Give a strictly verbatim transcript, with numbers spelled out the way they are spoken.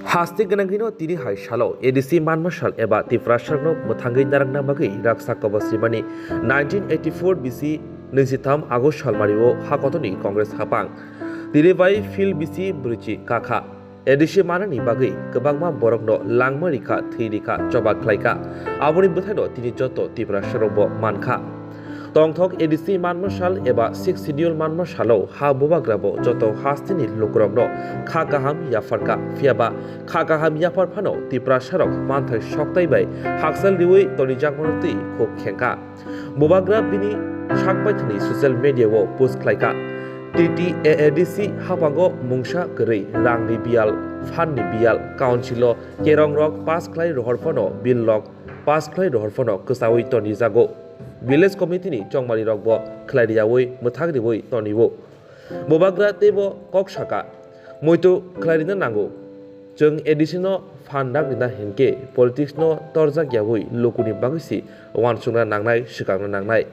Haste gwnangwino tini hai salo A D C manma sal eba Tiprasarokno mwthangwi narwkna bagwi raksa kobos rimani nineteen eighty-four B C nwichitham August salmario ha kotorni Congress hapang tini bai Phil B C brwichi kakha. A D C manani bagwi kwbangma borokno langma rikha, thwi rikha, choba khlaikha. Aboni bwthaino tini joto Tiprasarokbo mankha. Tongthok A D C manma sal eba Sixth Schedule manma salo ha bubagrabo joto hasteni lukurokno kha kaham yapharkha, phiyaba kha kaham yaphar phano Tiprasarok manthai soktai bai hakchal riwi tonijakmano twi khuk khengkha. Bubagra bini sakbaithani social media-o post khlaikha, T T A A D C hapango mungsa kwrwi rangni biyal, phanni biyal, council-o kerongrok pass khlai rohor phano bill-rok pass khlai rohor phano kwchaui tonijago. Village committee-ni chongmarirokbo khlai riyaui mwthang riui tonio. Bubagra teibo kok saka, muitu khlai rina nango. Chwng A D C-no phan dak rina hinkhe politics-no torjak yaui lukuni bagwi si uansukna nangnai, swkangna nangnai.